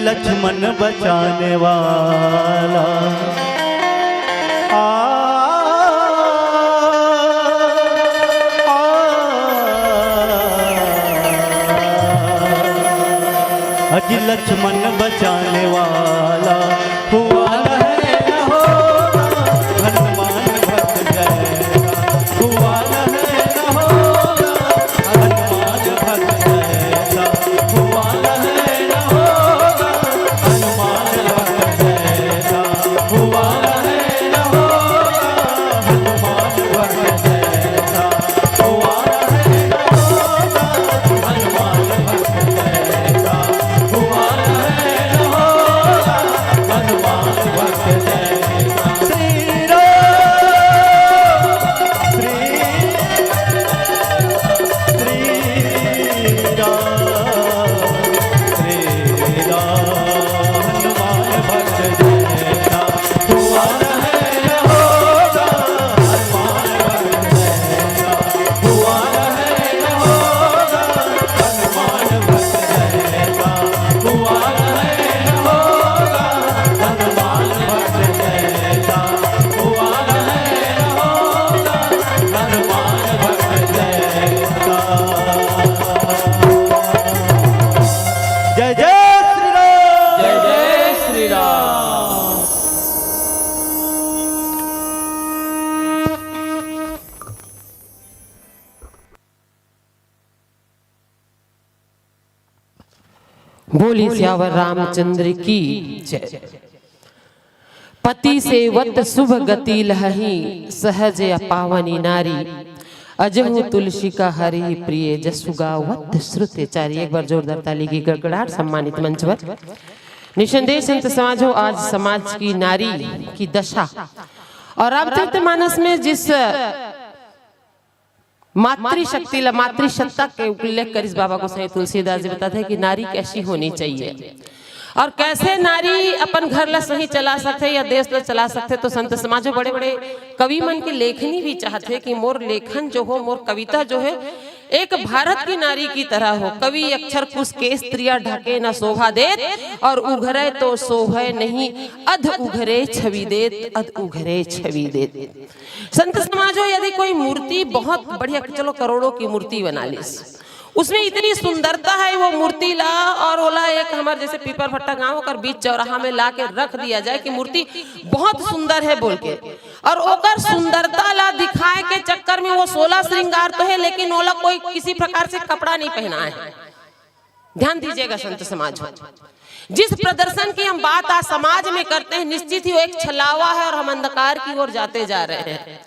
लक्ष्मण बचाने वाला। आ, आ, अज लक्ष्मण बचाने वाला हुआ है न होगा, हनुमान भक्त जैसा हुआ है न होगा, हनुमान भक्त जैसा हुआ है न होगा, हनुमान भक्त जैसा हुआ है न होगा, हनुमान भक्त जैसा हुआ है न होगा, हनुमान भक्त जैसा हुआ है न होगा, हनुमान भक्त जैसा। श्री राम, श्री, श्री राम, श्री राम, हनुमान भक्त जैसा हुआ है न होगा, हनुमान भक्त जैसा हुआ है न होगा, हनुमान भक्त जैसा हुआ है न होगा, हनुमान भक्त जैसा हुआ है न होगा, हनुमान भक्त जैसा। जय जय श्री राम। जय जय श्री राम। बोली सियावर रामचंद्र की जय। पति सेवत शुभ गति लहही, सहज पावनी नारी। अजहु तुलसी का हरि प्रिय, जसु गावत श्रुति चारी। एक बार जोरदार ताली की गड़गड़ाहट सम्मानित मंच पर। निसंदेह संत समाज हो, आज समाज की नारी की दशा और रामचरित मानस में जिस मातृशक्ति ला, मातृसत्ता के उल्लेख करिस बाबा गोसाई तुलसीदास जी, बताथे कि नारी कैसी होनी चाहिए और कैसे नारी अपन घर ला सही चला सकथे या देश ला चला सकथे। तो संत समाजो, बड़े बड़े कवि मन के लेखनी भी चाहथे कि मोर लेखन जो हो, मोर कविता जो है, एक भारत की नारी की तरह हो। कवि अक्षर कुस केस त्रिया, ढके न शोभा देत, और उघरे तो सोहे नहीं, अध उघरे छवि देत, अध उघरे छवि देत। संत समाजो, यदि कोई मूर्ति बहुत बढ़िया, चलो करोड़ों की मूर्ति बना ली, उसमें इतनी सुंदरता है वो मूर्ति ला, और ओला एक हमर जैसे पीपर भट्टा गांव, ओकर बीच चौराहा में ला के रख दिया जाए कि मूर्ति बहुत सुंदर है बोल के, और ओकर सुंदरता ला दिखाए के चक्कर में वो सोलह श्रृंगार तो है, लेकिन ओला कोई किसी प्रकार से कपड़ा नहीं पहनाए है। ध्यान दीजिएगा संत समाज हो, जिस प्रदर्शन की हम बात आज समाज में करते हैं, निश्चित ही वो एक छलावा है और हम अंधकार की ओर जाते जा रहे हैं।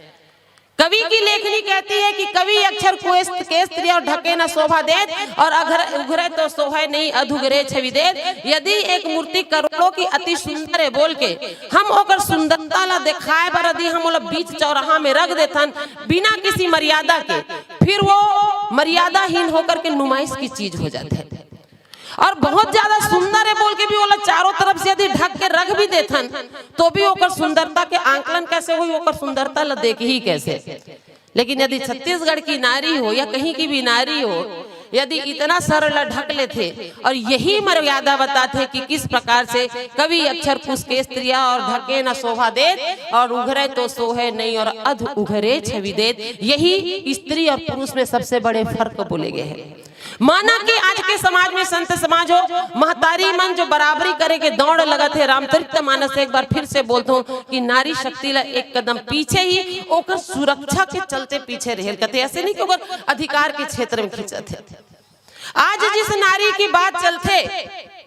कवि की लेखनी कहती है कि कवि अक्षर कुस केस त्रिया, और ढके न शोभा देत, और अघर उघरे तो सोहे नहीं, अध उघरे छवि देत। यदि एक मूर्ति करोड़ों की अति सुंदर है बोल के हम ओकर सुंदरता ला दिखाए बर यदि हम ओला बीच चौराहा में रख देथन बिना किसी मर्यादा के, फिर वो मर्यादाहीन होकर के नुमाइश की चीज हो जाते हैं। और बहुत ज्यादा सुंदर है बोल के भी ओला चारों तरफ से यदि ढक के रख भी देथन, तो भी ओकर सुंदरता के आंकलन कैसे होई, ओकर सुंदरता ला देख ही कैसे। लेकिन यदि छत्तीसगढ़ की नारी हो या कहीं की भी नारी हो, यदि इतना सरल ढक लेथे और यही मर्यादा बताथे कि किस प्रकार से कवि अक्षर कुस केस त्रिया, और ढके न शोभा देत, और उघरे तो सोहे नहीं, और अध उघरे छवि देत, यही स्त्री और पुरुष में सबसे बड़े फर्क बोले गए हैं। माना कि आज के समाज में संत समाज हो, महतारी मन जो बराबरी करे के दौड़ लगत हे, रामचरित मानस एक बार फिर से बोलत हूँ कि नारी शक्ति ला एक कदम पीछे ही, ओकर सुरक्षा के चलते पीछे रहे कथे, ऐसे नहीं कि ओकर अधिकार के क्षेत्र में खींचत हे। आज जिस नारी की बात चलथे,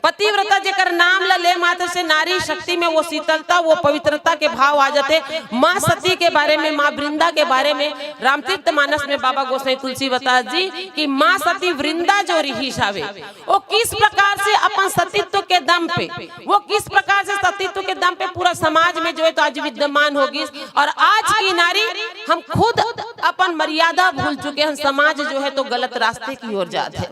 पतिव्रता जेकर नाम ला ले मात्र से नारी शक्ति में वो शीतलता, वो पवित्रता के भाव आ जाथे। माँ सती के बारे में, माँ वृंदा के बारे में रामचरित मानस में बाबा गोसाई तुलसीदास जी कि माँ सती वृंदा जो रिहिस हावे, वो किस प्रकार से अपन सतीत्व के दम पे, वो किस प्रकार से सतीत्व के दम पे पूरा समाज में जो है तो आज विद्यमान हो गई। और आज की नारी हम खुद अपन मर्यादा भूल चुके हैं, समाज जो है तो गलत रास्ते की ओर जात है।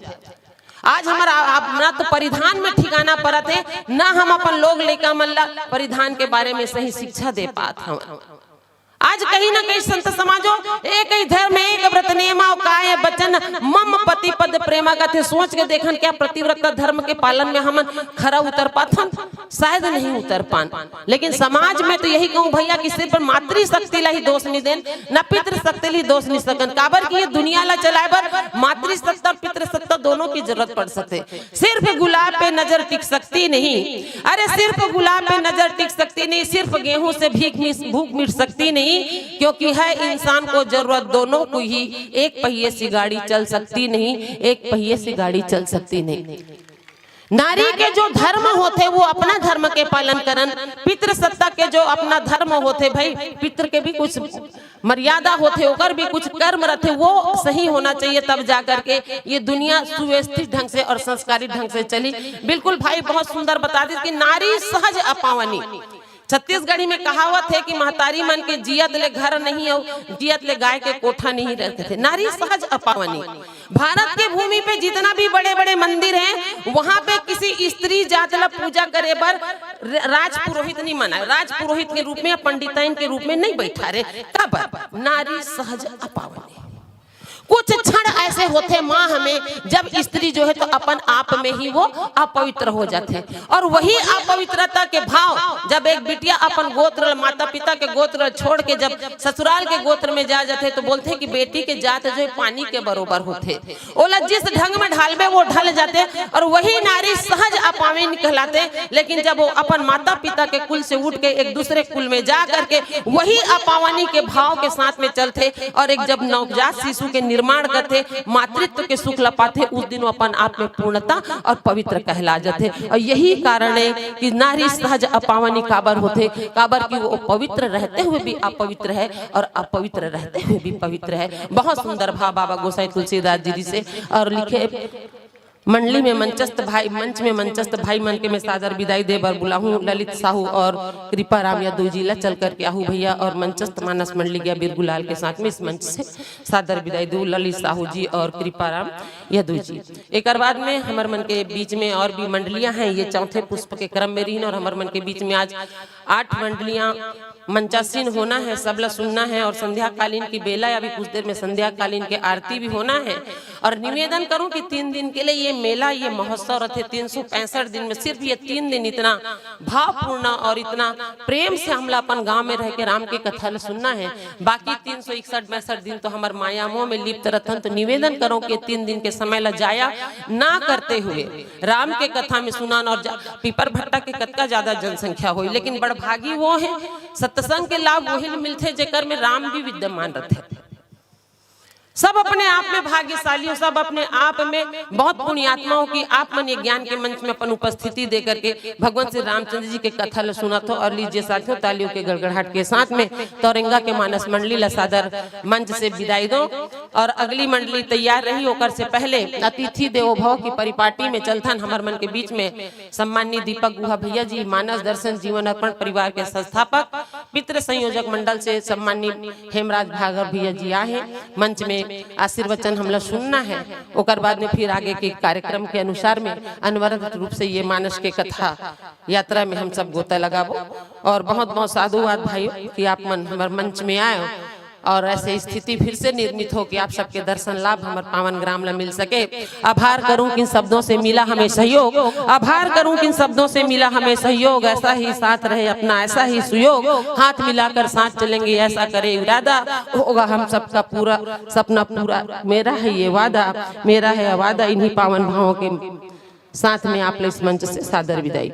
आज हमारा, आप ना तो परिधान में ठिकाना परत है, ना हम अपन लोग लइका मन ला परिधान के बारे में सही शिक्षा दे पात हवन। आज कहीं ना कहीं संत समाजो, एक ही धर्म, एक व्रत नेमा, अउ काय बचन, मम पति पद प्रेमा कथे। सोच के देखन, क्या पतिव्रता धर्म के पालन में हमन खरा उतर पाथन? शायद नहीं उतर पान। लेकिन समाज में तो यही कहूँ भैया कि सिर्फ मातृशक्ति ला ही दोष नहीं देन, न पितृशक्ति ला ही दोष नहीं सकन। काबर कि ये दुनिया ला चलाए बर मातृसत्ता और पितृसत्ता दोनों की जरूरत पड़ सकते। सिर्फ गुलाब पे नजर टिक सकती नहीं, अरे सिर्फ गुलाब पे नजर टिक सकती नहीं, सिर्फ गेहूं से भीख मिस-, भूख मिट सकती नहीं, क्योंकि है इंसान को जरूरत दोनों को ही। एक पहिए से गाड़ी चल सकती नहीं, एक पहिए से गाड़ी चल सकती नहीं। नारी के जो धर्म होथे वो अपना धर्म के पालन करन, पितृसत्ता के जो अपना धर्म होथे भाई, पितृ के भी कुछ मर्यादा होथे, ओकर भी कुछ कर्म रथे, वो सही होना चाहिए, तब जा करके ये दुनिया सुव्यवस्थित ढंग से और संस्कारी ढंग से चली। बिल्कुल भाई, बहुत सुंदर बता दी कि नारी सहज अपावनी। छत्तीसगढ़ी में कहावत है कि महतारी मन के जियत ले घर नहीं और जियत ले गाय के कोठा नहीं रहते थे। नारी सहज अपावनी। भारत के भूमि पे जितना भी बड़े बड़े मंदिर हैं, वहां पे किसी स्त्री जात ला पूजा करे बर र-, राज पुरोहित नहीं मनाए, राज पुरोहित के रूप में या पंडिताइन के रूप में नहीं बैठा रे। काबर? नारी सहज अपावनी। कुछ क्षण ऐसे होथे माँ हमें, जब स्त्री जो है तो अपन आप में ही वो अपवित्र हो जाथे, और वही अपवित्रता के भाव जब एक बिटिया अपन गोत्र, माता पिता के गोत्र छोड़ के जब ससुराल के गोत्र में जा जाथे तो बोलथे कि बेटी के जात जो है पानी के बरोबर होथे, ओला जिस ढंग में ढालबे वो ढल जाथे, और वही नारी सहज अपावनी कहलाथे। लेकिन जब वो अपन माता पिता के कुल से उठ के एक दूसरे कुल में जा करके वही अपावनी के भाव के साथ में चलथे, और एक जब नवजात शिशु के निर्माण करथे, मातृत्व के सुख ला पाथे, उस दिन वो अपन आप में पूर्णता और पवित्र कहला जाथे। और यही कारण है कि नारी सहज अपावनी काबर होथे, काबर कि वो पवित्र रहते हुए भी अपवित्र है और अपवित्र रहते हुए भी पवित्र है। बहुत सुंदर भाव बाबा गोसाई तुलसीदास जी से। और लिखे, मंडली में मंचस्थ भाई, मंच में मंचस्थ भाई मन के मैं सादर विदाई दे बर बुलाहूँ ललित साहू और कृपा राम यादव जी ला। चल करके आहू भैया और मंचस्थ मानस मंडली गया बिरगुलाल के साथ में इस मंच से सादर विदाई दू ललित साहू जी और कृपा राम यादव जी। एकर बाद में हमर मन के बीच में और भी मंडलियां हैं, ये चौथे पुष्प के क्रम में रहिन और हमर मन के बीच में आज आठ मंडलियां मंचासीन होना है, सबला सुनना है और संध्याकालीन की बेला या अभी कुछ देर में संध्याकालीन के आरती भी होना है। और निवेदन करूं कि तीन दिन के लिए ये मेला, ये महोत्सव रथे, तीन सौ पैंसठ दिन में सिर्फ ये तीन दिन इतना भावपूर्ण और इतना प्रेम से हमला अपन गांव में रह के राम के कथा ल सुनना है। बाकी तीन सौ इकसठ पैंसठ दिन तो हमर माया मोह में लिप्त रथन। तो निवेदन करूं कि तीन दिन के समय ला जाया ना करते हुए राम के कथा में सुनन। और जा-, पीपर भट्टा के कतका ज्यादा जनसंख्या होई, लेकिन बड़भागी वो है, सत्संग के लाभ वही ल मिलथे जेकर में राम भी विद्यमान रथे। सब अपने आप में भाग्यशाली हो, सब अपने आप में बहुत पुण्यात्मा हो कि आप मन ये ज्ञान के मंच में अपन उपस्थिति दे करके भगवान श्री रामचंद्र जी के कथा ल सुनत हो। और लीजिए साथियों, तालियों के गड़गड़ाहट के साथ में तौरेंगा के मानस मंडली ला सादर मंच से विदाई दो। और अगली मंडली तैयार रही, ओकर से पहले अतिथि देवो भव की परिपाटी में चलथन। हमर मन के बीच में सम्माननीय दीपक गुहा भैया जी, मानस दर्शन जीवन अर्पण परिवार के संस्थापक, पितृ संयोजक मंडल से सम्माननीय हेमराज भागवत भैया जी आए हैं। मंच में आशीर्वचन हमला सुनना है, ओकर बाद में फिर आगे के कार्यक्रम के अनुसार में अनवरत रूप से ये मानस के कथा यात्रा में हम सब गोता लगाबो। और बहुत बहुत साधुवाद भाइयों कि आप मन हमर मंच में आए हो और ऐसे स्थिति फिर से निर्मित हो कि आप सबके दर्शन लाभ हमर पावन ग्राम ला मिल सके। आभार करूं किन शब्दों से मिला हमें सहयोग, आभार करूं किन शब्दों से मिला हमें सहयोग। ऐसा ही साथ रहे अपना, ऐसा ही सुयोग, हाथ मिलाकर साथ चलेंगे, ऐसा करे इरादा, होगा हम सबका पूरा सपना पूरा। मेरा है ये वादा, मेरा है वादा, इन्हीं पावन भावों के साथ में आप ला इस मंच से सादर विदाई।